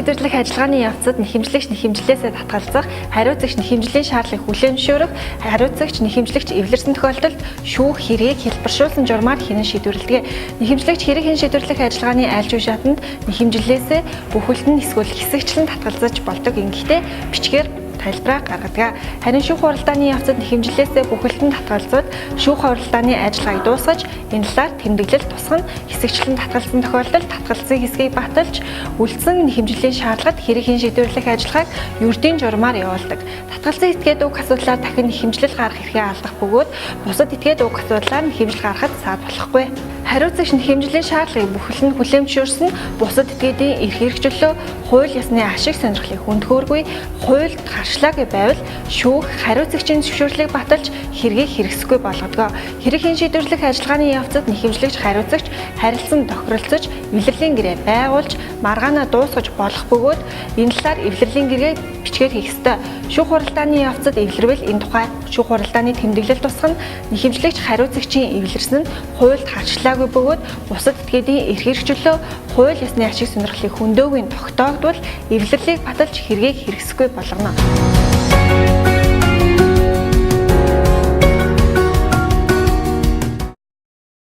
шийдвэрлэх ажиллагааны явцад нэхэмжлэгч нэхэмжлээсээ татгалзах, хариуцагч нэхэмжлийн шаардлагыг хүлээн зөвшөөрөх, хариуцагч нэхэмжлэгч эвлэрсэн тохиолдолд шүүх хэргийг хялбаршуулсан журмаар хянан шийдвэрлэдэг. Нэхэмжлэгч хэрэг хянан шийдвэрлэх ажиллагааны аль ч үе шатанд нэхэмжлээсээ бүхэлд нь эсвэл хэсэгчлэн татгалзаж болдог. Ингэхдээ бичгээр тайлбараа гаргадаг. Харин шүүх хуралдааны явцад нэхэмжлээсээ бүхэлд нь татгалзаад шүүх хуралдааны ажиллагааг дуусгаж, энэ талаар тэмдэглэл тусгана. Хэсэгчлэн татгалзсан тохиолдолд татгалзсан хэсгийг баталж, үлдсэн нэхэмжлийн шаардлагад хэрэг хэн шийдвэрлэх ажиллагааг ердийн журмаар явуулдаг. Татгалзсан этгээд уг асуудлаар дахин нэхэмжлэл гаргах эрхээ алдах бөгөөд бусад этгээд уг асуудлаар нэхэмжлэл гаргахад саад болохгүй. Хариуцагч нэхэмжлийн шаардлагыг бүхэл нь хүлээн зөвшөөрсөн нь бусад этгээдийн эрх хэрэгчлөө, хууль ёсны ашиг сонирхлыг хүндгөөргүй, хуульд харшлаагүй байвал шүүх хариуцагчийн зөвшөөрлийг баталж хэргийг хэрэгсэхгүй болгодог. Хэрэг хэн шийдвэрлэх ажиллагааны явцад нэхэмжлэгч хариуцагч харилцан тохиролцож, эвлэрлийн гэрээ байгуулж, маргаанаа дуусгаж болох бөгөөд энэ талаар эвлэрлийн гэрээ бичгээр хийх ёстой. Шүүх хуралдааны явцад эвлэрвэл энэ тухай шүүх хуралдааны тэмдэглэл тусгана. Нэхэмжлэгч хариуцагчийн эвлэрсэн нь хуульд харшлаагүй бөгөөд бусад этгээдийн эрх хэрэгчлөө, хууль ёсны ашиг сонирхлыг хөндөөгүй тогтоогдвол эвлэрлийг баталж хэргийг хэрэгсэхгүй болгоно.